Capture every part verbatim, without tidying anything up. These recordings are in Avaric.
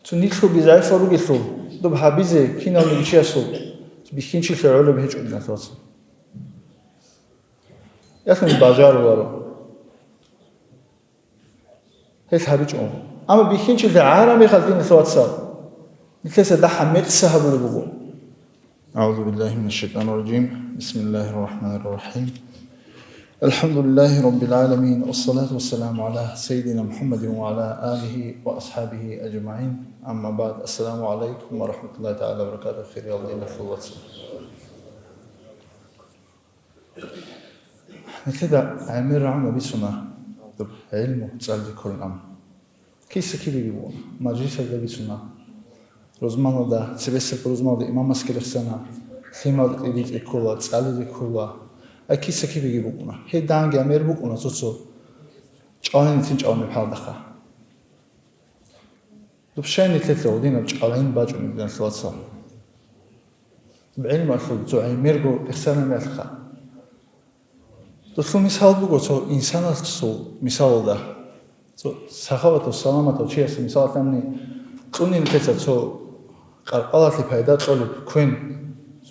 Цо нилъго бизгӀафа ругелъул, доб гьабизе кинавниги чиясул бихьинчилъи гӀолеб гьечӀо, диналъул вацал. Яхъин бажаруларо. Гьелъ гьабичӀо. Амма бихьинчилъи гӀараб мехалъ, диналъул вацал, нилъеца дагьаб мекъса гьабулеб буго. أعوذ بالله من الشيطان الرجيم. بسم الله الرحمن الرحيم. الحمد لله رب العالمين، والصلاة والسلام على سيدنا محمد وعلى آله وأصحابه أجمعين. أما بعد. السلام عليكم ورحمة الله تعالى وبركاته. Хириял диналъул вацал. Нилъеда гӀемер рагӀуна бицуна доб гӀелму цӀализе кколин. Амма киса-кибеги бугони, мажлисалда бицуна, рузманалда, цебесеб рузмалда имамасги рехсана, лъимал кьезе ккола, цӀализе ккола. Ай киса-кибеги букӀуна. Гьединги гӀемер букӀуна цо-цо чӀаланин цин чӀалунеб хӀалдаса. Доб щай нилъеца гьединаб чӀаланин бачӀунеб, диналъул вацал? ГӀелмалъул цо гӀемерго рехсана мехалъха. Досул мисал буго цо инсанасул мисалалда. Цо сахаватав, саламатав чиясе мисал лъани, кьуни нилъеца цо къаркъалалъе пайда кьолеб квен,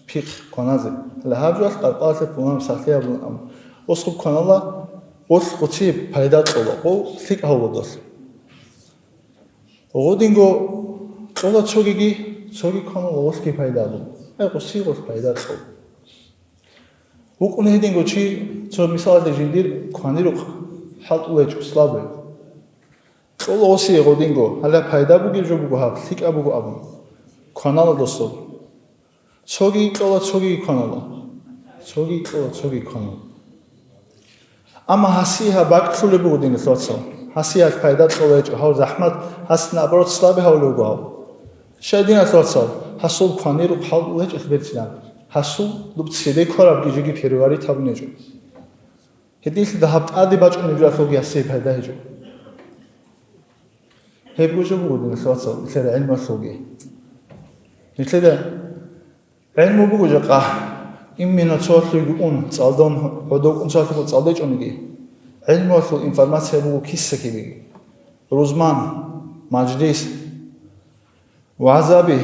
пихъ кваназе. Гьале гьаб жоялъ къаркъалалъе пуланаб сахлъи гьабун, ам, осхъуб кванала, гъолъ гъоцие пайда кьола, гъов лъикӀ гьавула долъ. Гъодинго кьола цогиги, цоги кванала гъолъги пайда абун. Ай, гъосие гъолъ пайда кьола. ВукӀун гьединго чи, цо мисалалъе жиндир кванирухъ хӀалтӀулечӀо, слабый. Кьола гъосие гъодинго, гьале пайда бугеб жо буго гьаб, лъикӀаб буго абун. Кванала досул. Цоги кьола, цоги кванала. Цоги кьола, цоги кванала. Амма гьасие гьаб бакӀлъулеб буго, диналъул вацал. Гьасие гьаб пайда кьола гьечӀо, гьав захӀмат, гьас наоборот слабый гьавулеб буго гьав. Щай, диналъул вацал, гьасул кванирухъ хӀалтӀулечӀелъ берцинаб. Гьасул доб цебе ккарабги жеги переварить гьабун гьечӀо. Гьединлъидал гьаб тӀаде бачӀунеб жоялъулги гьасие пайда гьечӀо. Гьеб гужа буго, диналъул вацал, нилъер гӀелмалъулги. Нилъеда гӀелму буго жакъа, именно цоялъулги ун, цӀалдон, гӀодов кӀун цоялъулго цӀалдечӀониги. ГӀелмуялъул информация буго киса-кибеги. Рузман, мажлис, вагӀзаби,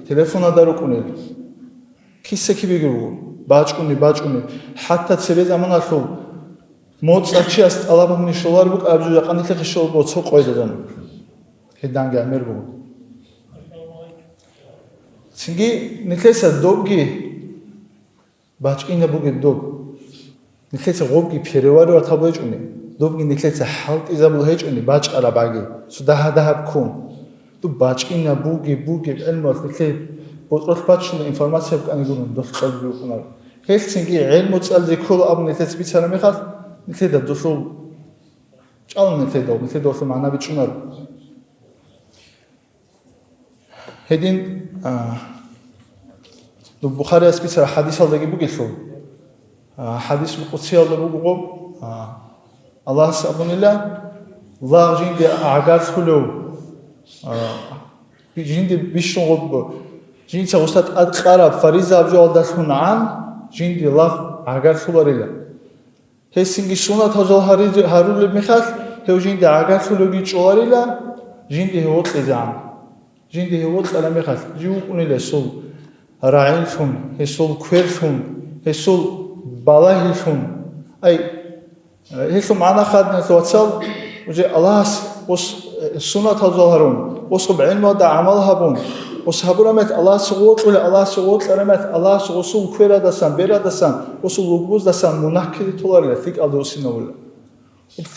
телефонада рукӀунел. Киса-кибеги руго. БачӀунеб, бачӀунеб. ХӀатта цебе заманалъул моцӀал чияс тӀалаб гьабуни щолар букӀараб жо жакъа нилъехъе щолеб буго цо къойда заман. Гьединги гӀемер буго. Цинги нилъеца добги бачӀинаб бугеб доб. Нилъеца гъобги переваривать гьабулеб гьечӀони, добги нилъеца хӀалтӀизабулеб гьечӀони бачӀараб баги, цо дагьа-дагьаб ккун. Доб бачӀинаб бугеб, бугеб гӀелмуялъ нилъее боцӀролъ баччуна информация букӀани гурун, дос кьолги букӀунаро. Гьелъцинги гӀелму цӀализе ккола абун нилъеца бицараб мехалъ, нилъеда досул чӀалун нилъеда, нилъеда досул магӀна бичӀчӀунаро. Гьедин, а, Бухарияс бицараб хадисалдаги бугелъул, а, хадисул къудсиялда буго, а, Аллагьас абунила, лагъ жинде гӀагарлъулев, а, жинде бищун гъоб-, жинца гъосда тӀад кьараб фаризаяб жоялдалъун гӀан жинде лагъ гӀагарлъуларила. Гьесинги сунатал жал гьаризе-, гьарулеб мехалъ, гьев жинда гӀагарлъулевги чӀоларила, жинда гьев вокьизегӀан. Жинда гьев вокьараб мехалъ, жив вукӀунила гьесул рагӀинлъун, гьесул кверлъун, гьесул балагьилъун. Ай, гьелъул магӀна хадуб, вацал, уже Аллагьас ос-, сунатал жал гьарун, особ гӀелмалда гӀамал гьабун, ос гьабураб мехалъ Аллагьасе вокьула, Аллагьасе вокьараб мехалъ Аллагьас осул кверадасан, берадасан, осул лугбуздасан мунагь ккезе толарила, лъикӀалде осинавула.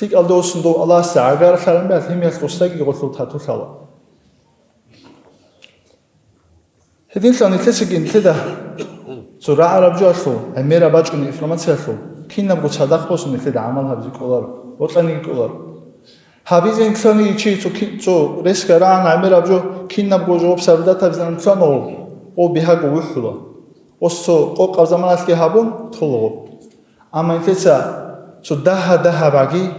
ЛъикӀалде осун дов Аллагьасе гӀагарлъараб мехалъ, гьеб мехалъ осдаги гъолъул татулъала. Гьединлъидал нилъецаги нилъеда цо рагӀараб жоялъул, гӀемераб бачӀунеб информациялъул, кинабго цадахъ босун нилъеда гӀамал гьабизе кӀоларо, бокьаниги кӀоларо. Гьабизе нилъеца чи цо ки-, цо ресго рагӀана гӀемераб жо, кинабго жо гъоб сардатабизан нилъеца гъоб, гъоб бигьаго вухӀула. Ос цо къокъаб заманалъги гьабун, тола гъоб. Амма нилъеца цо дагьа-дагьа баги,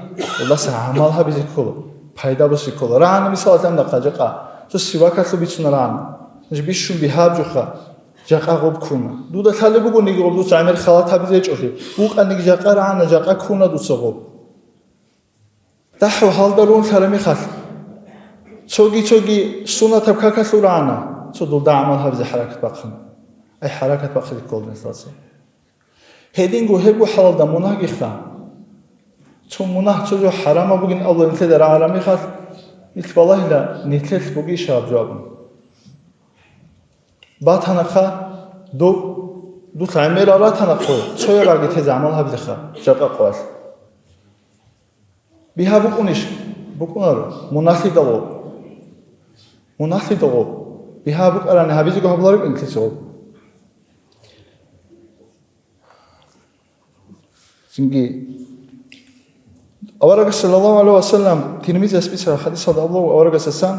Аллагьасе гӀамал гьабизе ккола, пайда босе ккола. РагӀана мисалалъе нахъа жакъа, цо сивакалъул бицуна рагӀана. Значит, бищун бигьаб жоха, жакъа гъоб ккуна. Дуда лъалеб бугониги гъоб дуца гӀемер халат гьабизе гьечӀолъи, букӀаниги жакъа рагӀана, жакъа ккуна дуца гъоб. Дагьаб гьалда рун лъараб мехалъ, Цоги-цоги суннатаб какалъул рагӀана, цо дулда гӀамал гьабизе хӀаракат бахъана. Ай хӀаракат бахъизе ккола, диналъул вацал. Гьединго гьебго хӀалалда мунагьгиха. Цо мунагь, цо жо хӀарамаб бугин абула нилъеда рагӀараб мехалъ, нилъ балагьила, нилъелъ бугищ гьаб жо абун. Батанаха, доб, дулъ гӀемерал ратанахъо, цояб раги тезе гӀамал гьабилеха жакъа къоялъ. Бигьа букӀунищ? БукӀунаро. Мунагьлъидал гъоб. Мунагьлъидал гъоб. Бигьа букӀарани гьабизего гьабулареб инлъица гъоб. Цинги аварагас, саллаллагьу гӀалайгьи ва саллам, Тирмизияс бицараб хадисалда абула аварагасасан: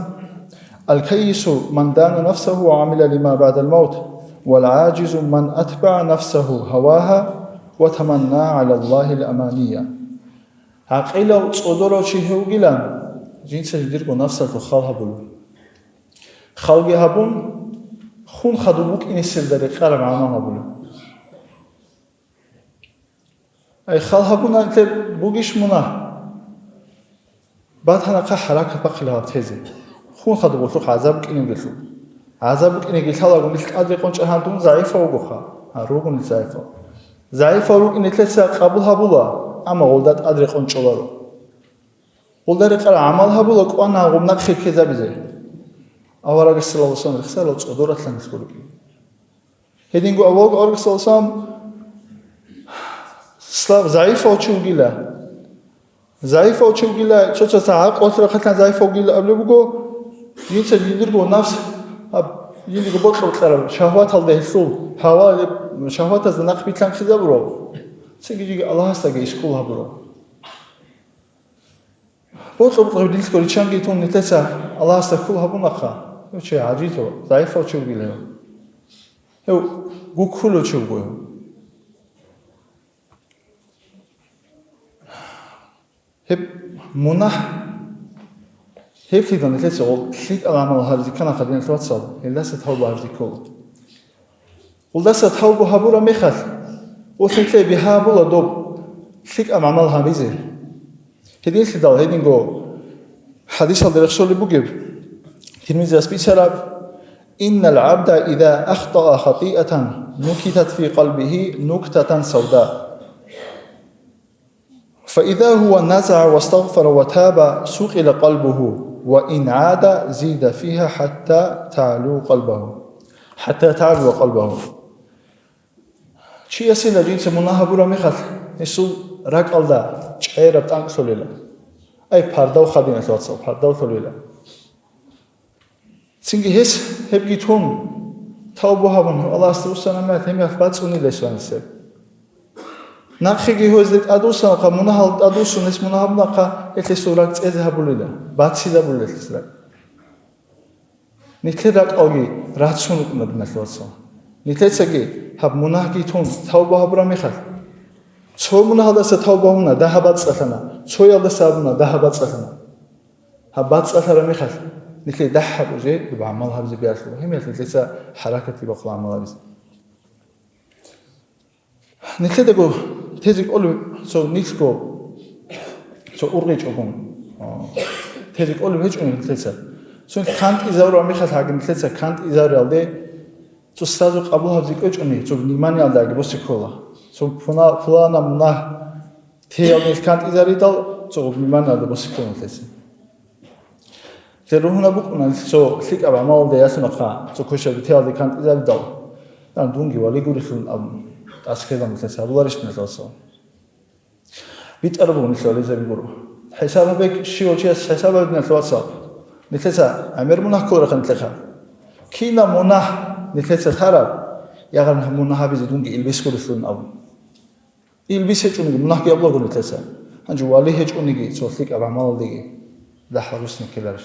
«Аль-каййису ман дана нафсагьу ва гӀамила лима баъдал мавт, вал гӀажизу ман атбагӀа нафсагьу гьавагьа ва таманна гӀала Аллагьил амания». ГӀакъилав цӀодорав чи гьев вугилан, жинца жиндирго нафсалъул хал гьабулев. Халги гьабун, хун хадуб букӀинесебда рекъараб гӀамал гьабулев. Ай хал гьабуна нилъер бугищ мунагь? Батанахъа хӀаракат бахъила гьаб тезе. Хун хадуб гъолъухъ гӀазаб букӀинебгелъул. ГӀазаб букӀинеги лъалаго нилъ тӀад рекъон чӀа гьандун, загӀипав вугоха. Гьа, руго нилъ загӀипав. ЗагӀипал рукӀин нилъеца къабул гьабула, амма гъолда тӀад рекъон чӀоларо. Гъолда рекъараб гӀамал гьабула, кӀвана гъуб нахъе ккезабизе. Аварагас, саллаллагьу гӀалайгьи ва саллам, рехсарал цӀодоратла нилъго рукӀин. Гьединго авараг, аварагас, саллаллагьу гӀалайгьи ва саллам, слаб, загӀипав чи вугила. ЗагӀипав чи вугила, цо-цоца гӀакълу рахъалъан загӀипав вугила абулеб буго, жинца жиндирго нафс, гьаб, жиндирго бокьа-бокьараб шагьваталда гьелъул, гьава-, шагьватазда нахъ билълъанхъизабурав, цинги жиги Аллагьасдаги искул гьабурав. Бокьа-бокьараб динлъго риччанги тун нилъеца Аллагьасда хьул гьабунахъа, гьев чи гӀажизав, загӀипав чи вугила гьев. Гьев гуккулев чи вуго гьев. Гьеб мунагь, гьеб лъидал нилъеца гъол лъикӀал гӀамал гьабизе кканаха, диналъул вацал, гьелдаса тавба гьабизе ккола. Гъолдаса тавба гьабураб мехалъ, гъолъ нилъее бигьа гьабула доб лъикӀаб гӀамал гьабизе. Гьединлъидал гьединго хадисалда рехсолеб бугеб, Тирмизияс бицараб: «Иннал гӀабда иза ахтаа хатиатан нукитат фи къалбигьи нуктатан савда». فإذا هو نزع واستغفر وتاب صقل قلبه، وإن عاد زيد فيها حتى تعلو قلبه، حتى تعلو قلبه. Чиясила жинца мунагь гьабураб мехалъ, гьесул ракӀалда чӀераб тӀанкӀ лъолила. Ай, пардав хадиналъ вацал, пардав лъолила. Цинги гьес гьебги тун, тавба гьабун, Аллагьасда руссана мехалъ, гьеб мехалъ бацӀцӀунила гьес ванисеб. Нахъеги гьезде тӀадвуссанахъа, мунагьал тӀадвуссун гьес мунагь гьабунахъа, гьелъ гьесул ракӀ цӀезе гьабулила, баццидабулила гьелъ ракӀ. Нилъер ракӀалги рацун рукӀуна, диналъул вацал. Нилъецаги гьаб мунагьги тун, тавба гьабураб мехалъ, цо мунагьалдаса тавба гьабуна, дагьаб бацӀцӀалъана, цоялдаса гьабуна, дагьаб бацӀцӀалъана. Гьаб бацӀцӀалъараб мехалъ, нилъее дагьаб уже доб гӀамал гьабизе биялъула, гьеб мехалъ нилъеца хӀаракатги бахъула гӀамал гьабизе. Нилъедаго тезе кӀолеб цо нилъго, цо ургъичӀогун, а, тезе кӀолеб гьечӀо нилъеца. Цо нилъ кантӀизарураб мехалъ гьаги нилъеца кантӀизариялде цо сразу къабул гьабизе кӀвечӀони, цо вниманиялдаги босе ккола. Цо пуна-, пуланаб мунагь Теялъ нилъ кантӀизаридал, цо гъуб вниманиялда босиклъун нилъеца. Нилъер ругьунаб букӀуна, нилъ цо лъикӀаб гӀамалалда ялъунахъа, цо квешаб теялде кантӀизаридал, ан дунги вали гурелъул абун, тӀасхъилан нилъеца гьабуларищ нилъеца? БитӀараб буго нилъ вализаби гуро. ХӀисаб гьабе, щивав чияс хӀисаб гьабе, диналъул вацал. Нилъеца гӀемер мунагь кколарахъа нилъеца. Кинаб мунагь нилъеца тараб, ягъарин гьаб мунагь гьабизе дунги илбис гурелъул абун. Илбис гьечӀониги, мунагьги гьабулаго нилъеца. Гьанже вали гьечӀониги, цо лъикӀаб гӀамалалдеги дагьал русни ккеларищ?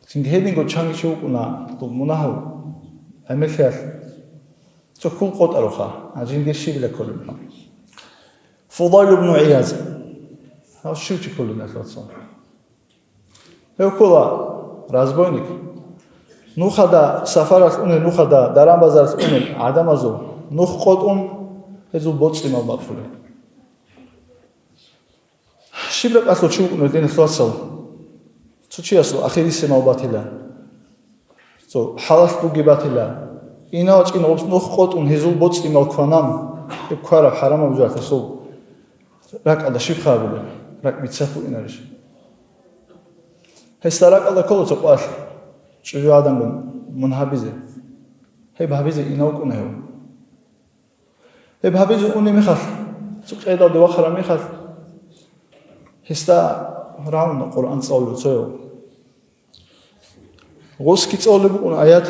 Цинги гьединго чанги чи вукӀуна, дол мунагьал гӀемерлъиялъ цо хьул къотӀароха, а жиндир щибила кколеб. Фудайл ибн ГӀияз. Гьав щив чи кколин, алъуцал? Гьев ккола разбойник. Нухада сафаралъ унел, нухада даран-базаралъ унел гӀадамазул нух къотӀун, гьезул боцӀи-мал бахъулел. Щиб ракӀалъул чи вукӀунев, диналъул вацал? Цо чиясул ахирисеб мал батила. Цо хӀалалъ бугеб батила. Инал чӀин гъоб нух къотӀун гьезул боцӀи мал кванан, гьеб квараб хӀарамаб жоялъ гьесул ракӀалда щиб хабилеб? РакӀ бицахъ букӀинарищ? Гьесда ракӀалда ккола цо къвалъ, чӀужугӀадан мун гьабизе. Гьеб гьабизе инав вукӀуна гьев. Гьеб гьабизе унеб мехалъ, цо къайдаялде вахараб мехалъ, гьесда рагӀуна Къуръан цӀалулев цояв. Гъосги цӀалулеб букӀун аят: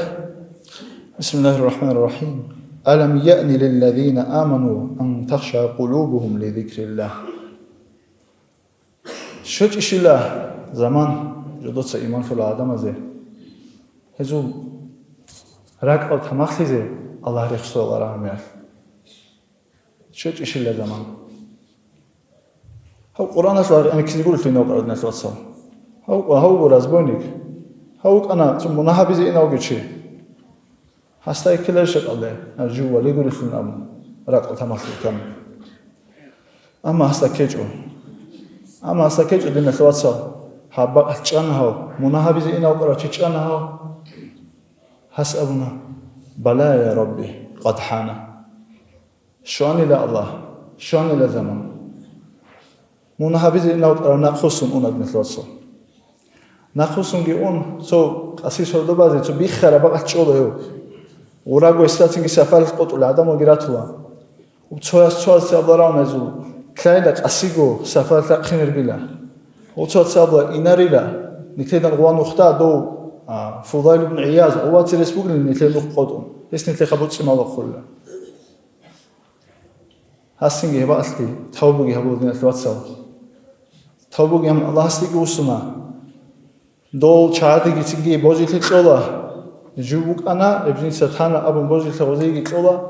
بسم الله الرحمن الرحيم. ألم يأن للذين آمنوا أن تخشع قلوبهم لذكر الله. ЩвечӀищила заман жодоца иман лъурал гӀадамазе, гьезул ракӀал тамахлъизе Аллагь рехсоларагӀамиялъ. ЩвечӀищила заман. Гьав Къуръаналъ гӀенеккизе гурелъул инав вукӀарав, диналъул вацал. Гьав вукӀа-, гьав вуго разбойник. Гьав вукӀана цо мунагь гьабизе инавги чи. Гьасда ккеларищ ракӀалде, а, жив валигурелъул абун, ракӀал тамахлъи ккани. Амма гьасда ккечӀо. Амма гьасда ккечӀо, диналъул вацал, гьаб бакӀалъ чӀана гьав, мунагь гьабизе инав вукӀарав чи чӀана гьав. Гьас абуна: «Бала, я Рабби, къад хӀана». Щванила Аллагь, щванила заман. Мунагь гьабизе инав вукӀарав нахъвуссун уна, диналъул вацал. Нахъвуссунги ун, цо къаси сордо базе, цо биххараб бакӀалъ чӀола гьев. Гъураго гьесдацинги сапаралъ къотӀулел гӀадамалги ратула. Цояс цоясде абула равнайзул, лъайла къасиго сапаралъ рахъинаргила. Цоясде абула инарила, нилъеда гъуа нухда дов, а, Фудайл ибн ГӀияз гъуваци рес бугилан нилъер нух къотӀун, гьес нилъехъа боцӀи-мал бахъулила. Гьасинги гьеб бакӀалъги тавбуги гьабула, диналъул вацал. Тавбуги гьабун Аллагьасдеги вуссуна. Дол чагӀаздеги цинги божилъи кьола. Жив вукӀана, гьеб жинца тана абун божилъи гъозиеги кьола.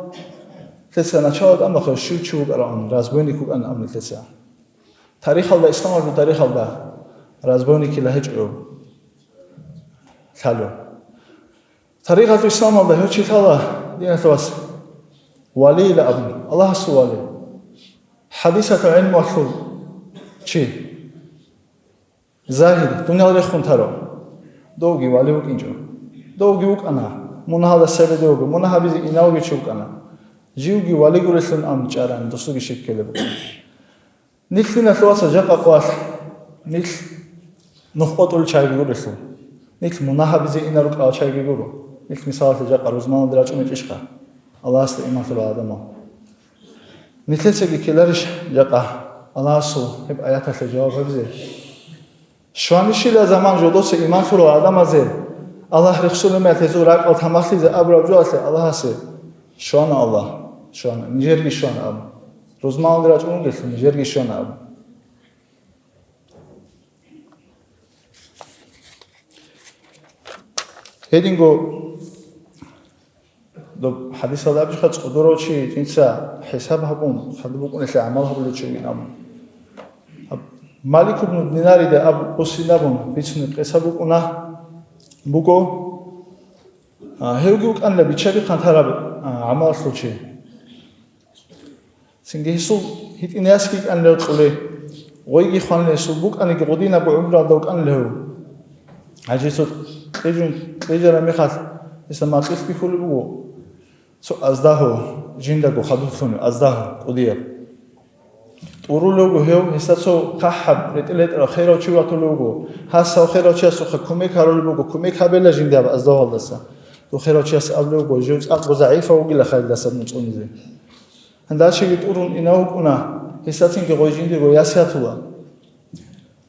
Лъеца начало тӀамахъа щив чи вукӀараван, разбойник вукӀана абун лъеца. Тарихалда, исламалъул тарихалда разбойникила гьечӀо лъалев. Тарихалъул исламалда гьев чи лъала, диналъул вацал, валийила абун, Аллагьасул вали. ХӀадисалъул гӀилмуялъул чи. Загьид, дуниял рехун тарав. Довги вали вукӀинчӀо. Довги вукӀана. Мунагьалда сабиде вуго. Мунагь гьабизе инавги чи вукӀана. Живги валигурелъун ам чӀаран, досуги щиб ккелеб букӀана. Нилъ, диналъул вацал, жакъа къвалъ, нилъ нух къотӀулел чагӀиги гурелъул, нилъ мунагь гьабизе инарукӀал чагӀиги гуро. Нилъ, мисалалъе, жакъа рузманалде рачӀунечӀищха Аллагьасда иман лъурал гӀадамал? Нилъецаги ккеларищ жакъа Аллагьасул гьеб аяталъе жаваб гьабизе? Щванищила заман жодоца иман лъурал гӀадамазе, Аллагь рехсолеб мехалъ гьезул ракӀал тамахлъизе абураб жоялъе Аллагьасе: «Щвана Аллагь, щвана, нижерги щвана», – абун. Рузманалде рачӀун ругелъул, нижерги щвана абун. Гьединго доб хӀадисалда абичӀха, цӀодорав чи жинца хӀисаб гьабун, хадуб букӀунелъе гӀамал гьабулев чи вугин абун. Малик ибн Динарида аб-, буссинабун бицунеб къиса букӀуна, буго, а, гьевги вукӀанила биччаби хъантараб, а, гӀамалалъул чи. Цинги гьесул гьитӀинаб ясги кӀанила кьуле, гъойги хванила гьесул, букӀаниги гъудинабго гӀумруялда вукӀанила гьев. Гьанже цо кьижун, кьижараб мехалъ гьесда макьилъ бихьулеб буго цо аздагьу, жиндаго хадур лъугьунеб аздагьу кӀудияб. ТӀурулев вуго гьев, гьесда цо хъахӀаб, ретӀел-ретӀарав херав чи ватулев вуго. Гьас гьав херав чиясухъа кумек гьарулеб буго, кумек гьабила жинда гьаб аздагьуялдаса. Дов херав чияс абулеб буго, жив цӀакъго загӀипав вугила хайдасан мун цӀунизе. Гьанже чиги тӀурун инав вукӀуна, гьесдацинги гъой жиндирго яс ятула.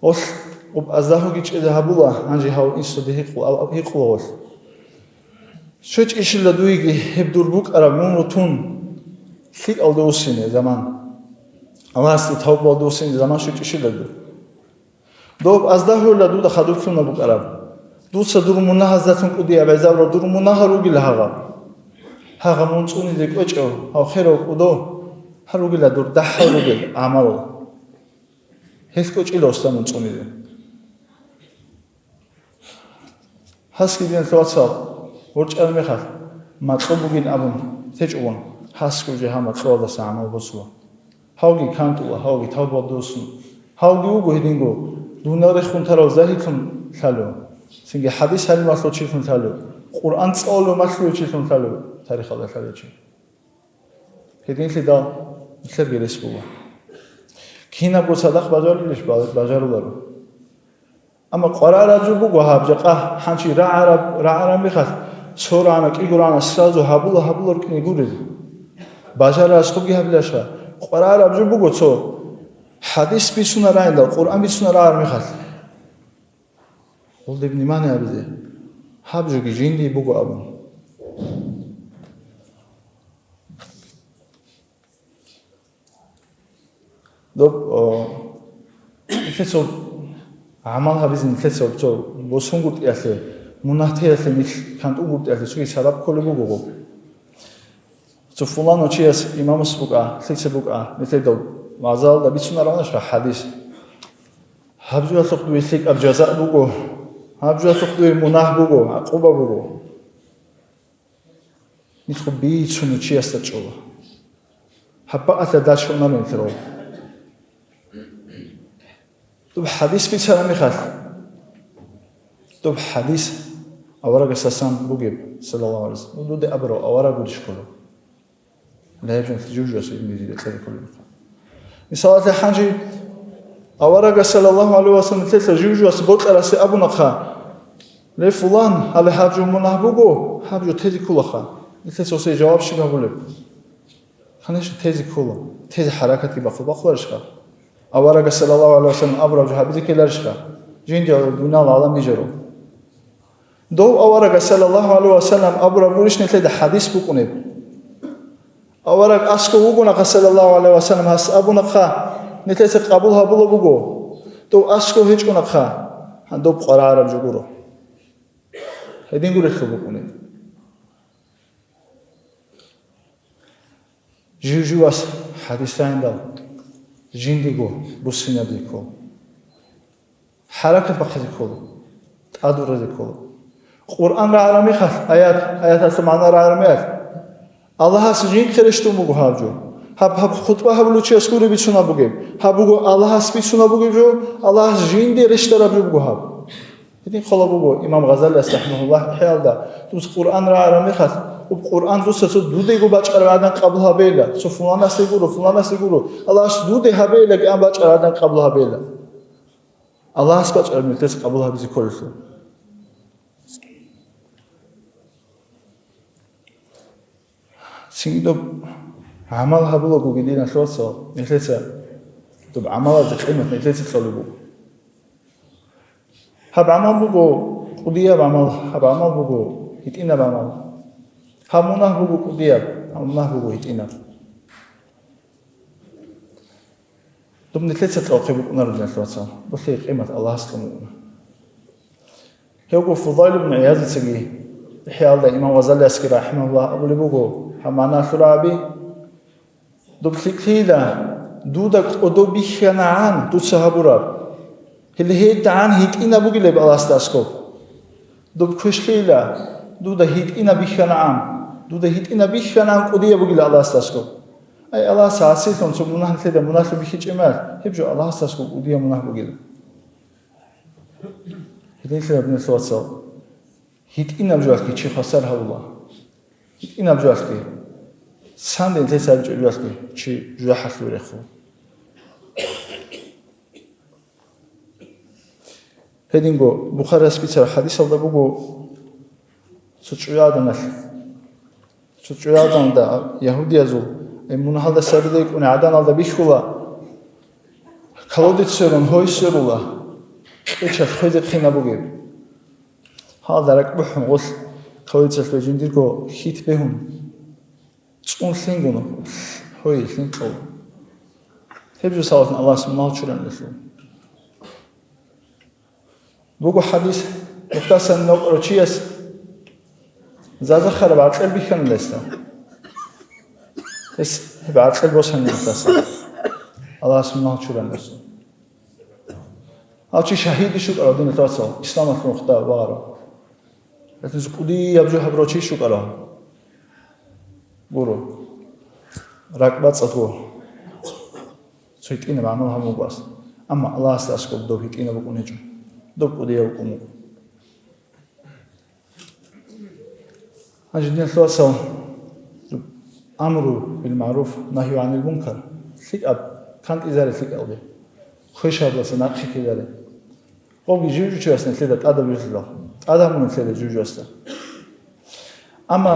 Гъолъ гъуб аздагьуги чӀезе гьабула, гьанже гьав инсуде гьикъу-, гьикъула гъолъ. ЩвечӀищила дуеги гьеб дур букӀараб гӀумру тун, лъикӀалде вуссине заман. Аллагьасде тавбалде вуссине заман щвечӀищила дур. Доб аздагьула дуда хадур лъугьунеб букӀараб. Дуца дур мунагьаздалъун кӀудияб гӀезабураб дур мунагьал ругила гьагъаб. Гьагъаб мун цӀунизе кӀвечӀев, гьав херав кӀудо, гьал ругила дур дагьал ругел гӀамал. Гьелъ кӀвечӀила гьесда мун цӀунизе. Гьасги, диналъул вацал, ворчӀараб мехалъ, макьу бугин абун течӀого, гьасго жо гьаб макьуялдаса гӀамал босула. Гьавги кантӀула, гьавги тавбалде вуссун, Гьавги вуго гьединго, дунал рехун тарав загьидлъун лъалев, цинги хадис гьалималъул чилъун лъалев, Къуръан цӀалулев малъулев чилъун лъалев, тарихалда лъалев чи. Гьединлъидал нилъерги рес буго. Кинабго цадахъ бажарулищ? Ба-, бажаруларо. Амма къваригӀараб жо буго гьаб жакъа хӀанчи рагӀараб, рагӀараб мехалъ, цо рагӀана, кӀиго рагӀана, сразу гьабула, гьабула рукӀине гурел. Бажарарасхъубги гьабилаша. КъваригӀараб жо буго цо. ХӀадис бицунарайиндал, Къуръан бицунарагӀараб мехалъ. Гьелде внимание гьабизе. Гьаб жоги жиндие буго абун. Доб, о, нилъеца гӀамал гьабизе, нилъеца цо босунгутӀиялъе, мунагьтеялъе нилъ кантӀунгутӀиялъе цоги сабаб кколеб буго гъоб. Цо фулан чияс имамас букӀа, лъица букӀа, нилъеда вагӀзалда бицунараб гьанашха хӀадис. Гьаб жоялъухъ дуе лъикӀаб жаза буго, гьаб жоялъухъ дуе мунагь буго, гӀакъуба буго. Нилъго бицунев чиясда чӀола. Гьаб бакӀалъа дачунарин лъурав. Доб хӀадис бицараб мехалъ, доб хӀадис аварагасасан бугеб, саллаллагьу гӀалайгьи ва саллам, ну, дуде абурав авараг гурищ кколев. Лебжан жужуас ибн Зида кьезе кколеб. Мисалалъе, хӀанчи аварагас, саллаллагьу гӀалайгьи ва саллам, нилъеца жужуас бокьарасе абунахъа: «Ле, фулан, гьале гьаб жо мунагь буго, гьаб жо тезе кколаха». Нилъеца гьесие жаваб щиб гьабулеб? Конечно, тезе ккола. Тезе хӀаракатги бахъу-, бахъуларищха? Аварагас, саллаллагьу гӀалайгьи ва саллам, абураб жо гьабизе ккеларищха? Жиндиялъул дуниял гӀалам бижару. Дов аварагас, саллаллагьу гӀалайгьи ва саллам, абураб гурищ нилъеда хӀадис букӀунеб? Авараг аскӀов вугонаха, саллаллагьу гӀалайгьи ва саллам, гьас абунаха, нилъеца къабул гьабула буго. Дов аскӀов гьечӀонаха, гьан доб къваригӀараб жо гуро. Гьедин гурелъул букӀунеб. Жив-живас хӀадис рагӀиндал, жиндиего буссинабизе ккола. ХӀаракат бахъизе ккола, тӀадвуразе ккола. Къуръан рагӀараб мехалъ, аят, аяталъул магӀна рагӀараб мехалъ, Аллагьас жинхъе рещтӀун буго гьаб жо. Гьаб, гьаб хутӀба гьабулев чияс гури бицунаб бугеб. Гьаб буго Аллагьас бицунаб бугеб жо, Аллагьас жинде рещтӀараб жо буго гьаб. Гьедин хъвала буго имам Гъазалияс, рахӀимагьуллагь, ИхӀяалда: «Дуца Къуръан рагӀараб мехалъ, иб Къуръан дуца цо дудего бачӀараб гӀадан къабул гьабейила, цо фуланасе гуро, фуланасе гуро, Аллагьас дуде гьабейила гӀадан бачӀараб гӀадан къабул гьабейила». Аллагьас бачӀараб нилъеца къабул гьабизе кколелъул. Цинги доб гӀамал гьабулаго, диналъул вацал, нилъеца доб гӀамалазда къимат нилъеца кьолеб буго. Гьаб гӀамал буго кӀудияб гӀамал, гьаб гӀамал буго гьитӀинаб гӀамал. Гьаб мунагь буго кӀудияб, гьаб мунагь буго гьитӀинаб. Доб нилъеца кьолеб букӀунаро, диналъул вацал, доб къимат Аллагьас кьун буго. Гьевго Фудайл ибн ГӀиязицаги, ИхӀяалда имам Гъазалиясги, рахӀимагьуллагь, абулеб буго, гьаб магӀна лъураб гьабе: «Доб лъикӀлъийила, дуда кӀодо бихьанагӀан дуца гьабураб, гьеле гьедагӀан гьитӀинаб бугилеб Аллагьасда аскӀоб. Доб квешлъийила, дуда гьитӀинаб бихьанагӀан, дуда гьитӀинаб бихьанагӀан кӀудияб бугила Аллагьасда аскӀоб». Ай, Аллагьас гӀасилъун цо мунагь нилъеда мунагьлъун бихьичӀеб мехалъ, гьеб жо Аллагьасда аскӀоб кӀудияб мунагь бугила. Гьединлъидал, диналъул вацал, гьитӀинаб жоялъги чи хвасар гьавула. ГьитӀинаб жоялъги, цан дин лъеца гьабичӀеб жоялъги чи жужахӀалъуве рехула. Гьединго Бухарияс бицараб хӀадисалда буго, цо чӀужугӀаданалъ, цо чӀужугӀаданалда ягьудиязул, ай, мунагьалда сабилайикӀуни гӀаданалда бихьула, колодец сверун, гьой сверула, кьечалъ хвезе хъинаб бугеб. Гьалда ракӀбухӀун гъолъ колодецалъ жиндирго хьит бегьун, цӀун лъингун, гьой лъим кьола. Гьеб жо савалъун Аллагьас мунагь чуран гьелъул. Буго хӀадис, нухдасан нокӀарав чияс зазахараб гӀакъил бихьана гьесда. Гьес гьеб гӀакъил босани нухдасан. Аллагьас мунагь чуран гьесул. Гьав чи шагьидищ вукӀарав, диналъул вацал, исламалъул нухда вагӀарав. Гьелъул кӀудияб жо гьабурав чи щукӀарав. Гуро. РакӀбацӀцӀадго. Цо гьитӀинаб гӀамал гьабун буго ас. Амма Аллагьасда аскӀоб доб гьитӀинаб букӀун гьечӀо, доб кӀудияб букӀун буго. Гьанже, диналъул вацал, амру бил магӀруф, нагью гӀанил мункар, лъикӀаб кантӀизаре лъикӀалде, квешабаздаса нахъе ккезаре. Гъобги жив-жучияс нилъеда тӀадаб вилълъидал, тӀадаб мун нилъеда жив-жуясда. Амма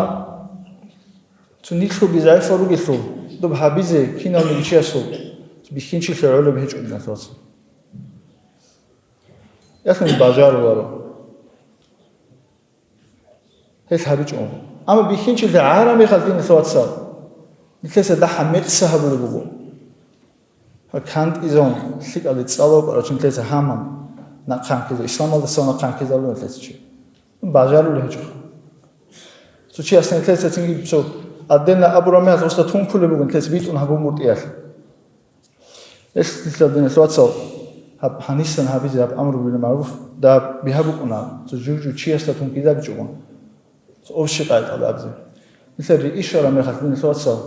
цо нилъгоги загӀипал ругелъул, доб гьабизе кинавниги чиясул бихьинчилъи гӀолеб гьечӀо, диналъул вацал. Яхъин бажаруларо. Гьелъ гьабичӀо. Амма бихьинчилъи гӀараб мехалъ, диналъул вацал, нилъеца дагьаб мекъса гьабулеб буго. Гьа, кантӀизавун, лъикӀалде цӀалав кӀварав чи нилъеца гьаман нахъан ккеза, исламалдаса нахъан ккезабулеб нилъеца чи. Бажарулеб гьечӀоха. Цо чияс нилъеца цинги цо отдельно абураб мехалъ гъосда тункулеб буго нилъеца битӀун гьабун бутӀиялъ. Гьелъ, диналъул вацал, гьаб гьанисан гьабизе гьаб амру бил магӀруф дагьаб бигьа букӀуна, цо жив-жив чиясда тункизабичӀого, цо общий къагӀидаялда абизе. Нилъер риишараб мехалъ, диналъул вацал,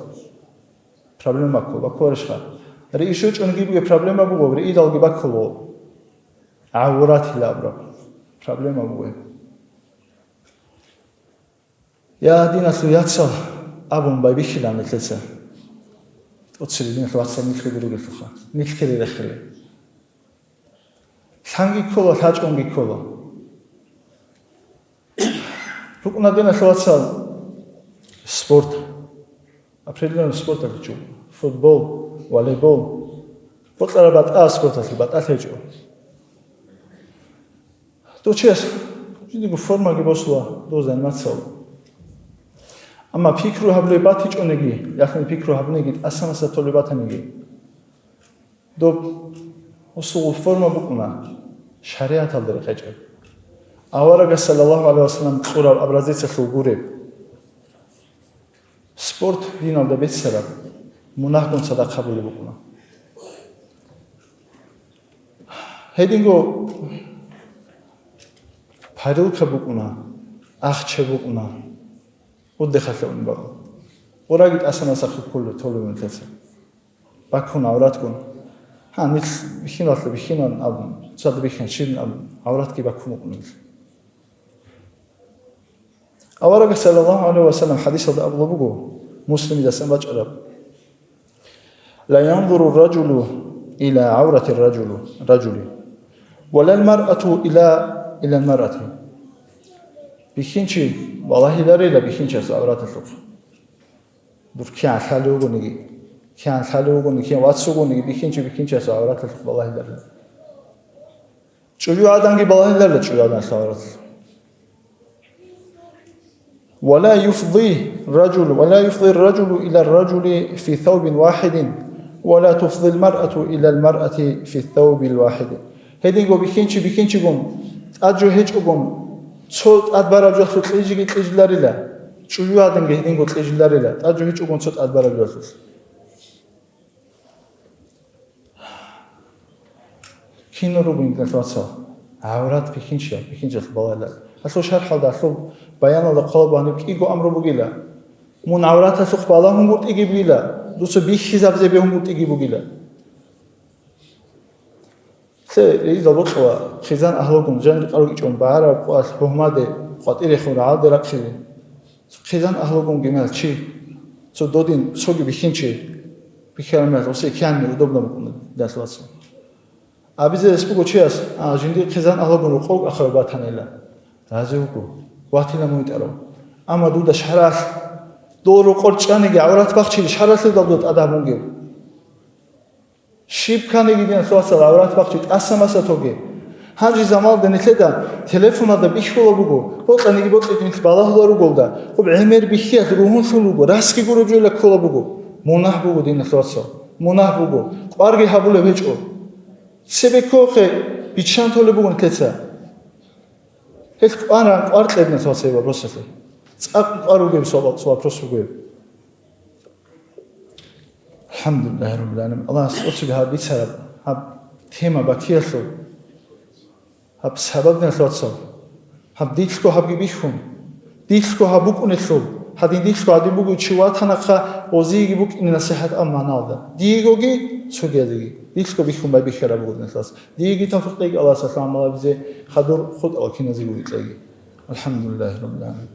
проблема баккула, баккуларищха? Рииш гьечӀониги бугеб проблема буго, риидалги баккула. ГӀавратила абураб проблема буго. Я, диналъул яцал, абун байбихьилан нилъеца. ТӀоцебе, диналъул вацал, нилъеде ругелъулха, нилъ ккере рехиле. Лъанги ккола, лъачӀунги ккола. РукӀуна, диналъул вацал, спорт. Определенный спорталъе чӀун, футбол, волейбол, бокьараб батӀа спорталъе батӀалъи гьечӀо. Дов чияс жиндиего формаги босула, дов заниматься гьабула. Амма пикру гьабулеб батичӀониги, яхъин пикру гьабуниги, тӀасамаса толеб батаниги, доб гьесул форма букӀуна шаригӀаталда рекъечӀеб, аварагас, саллаллагьу гӀалайгьи вассалам, кьураб образецалъул гуреб. Спорт диналда беццараб, мунагьгун цадахъ гьабулеб букӀуна. Гьединго парилка букӀуна, ахча букӀуна, отдыхалъе унеб буго. Къураги тӀасамаса хъуккулеб толеб нилъеца. Баккун гӀавратгун. Гьа, нилъ бихьиналъе бихьинан абун, цода бихьинчилан абун, гӀавратги баккун букӀуна нилъ. Аварагас, саллаллагьу гӀалайгьи вассалам, хӀадисалда абулеб буго, Муслимидасан бачӀараб: «Ла янзуру ражулу иля гӀаврати ражулу, ражули, ва лал маръату иля, иля маръати». Бихьинчи балагьиларила бихьинчиясул гӀавраталъухъ. Дур кигӀан лъалев вугониги, кигӀан лъалев вугониги, кигӀан вац вугониги, бихьинчи бихьинчиясул гӀавраталъухъ балагьиларила. ЧӀужугӀаданги балагьиларила чӀужугӀадан лъаварал. «Ва ла юфзи ражулу, ва ла юфзи ражулу иля ражули фи саубин вахидин, ва ла туфзил маръату иля маръати фи саубил вахиди». Гьединго бихьинчи бихьинчигун, тӀад жо гьечӀогун, цо тӀад бараб жоялъул кьижиги кьижиларила, чӀужугӀаданги гьединго кьижиларила, тӀад жо гьечӀогун цо тӀад бараб жоялъул. Кинал ругин, диналъул вацал, гӀаврат бихьинчиял, бихьинчиял балагьилар. Гьалъул шархӀалда, гьалъул баяналда хъвалеб бугеб кӀиго амру бугила. Мун гӀавраталъухъ балагьун бутӀиги бугила, дуца бихьизабизе бегьун бутӀиги бугила. Цо рейдал бокьула, хъизан агьлугун, жанир къарукӀичӀун, багӀараб къоялъ гьугьмаде, къватӀирехун рагӀалде рахъизе. Хъизан агьлугун гьимал чи, цо додин, цоги бихьинчи, бихьараб мехалъ, гъосие кигӀан неудобно букӀуна, диналъул вацал. Абизе рес буго чияс, а, жиндир хъизан агьлугун рокъов ахирав батанила. Рази вуго, ватила мун витӀарав. Амма дуда шаргӀалъ, дол рокъор чӀаниги гӀаврат бахчизе шаргӀалъидал дуда тӀадаб бугеб. Щиб кканиги, диналъул вацал, гӀаврат бахчи тӀаса-маса тоге. Гьанже заманалда нилъеда телефоналда бихьула буго, бокьаниги бокьичӀо нилъ балагьула руголда, хъуб гӀемер бихьиялъ ругьунлъун руго, расги гуреб жойила ккола буго. Мунагь буго, диналъул вацал, мунагь буго, кӀварги гьабулеб гьечӀо. Цебеккохъе биччан толеб буго нилъеца. Гьелъ кӀваран, кӀвар кье, диналъул вацал, гьеб вопросалъе. ЦӀакъ кӀвар ругеб цо, цо вопрос буго гьеб. АлхӀамдулиллагьи раббил гӀаламин. Аллагьас тӀоцебе гьаб бицараб, гьаб тема бакиялъул, гьаб сабаб, диналъул вацал, гьаб дилъго гьабги бихьун, дилъго гьаб букӀунелъул, Гьадин, дилъго гьадин буго, чи ватанахъа, гъозиеги букӀине насихӀат аб магӀналда. Диегоги, цогиязеги. Дилъго бихьун байбихьараб гъурнилъас. Диеги тавфикъ кьеги Аллагьас, гьалъ гьаб гьабизе хадур хутӀал киназего витӀеги. АлхӀамдулиллагьи раббил гӀаламин.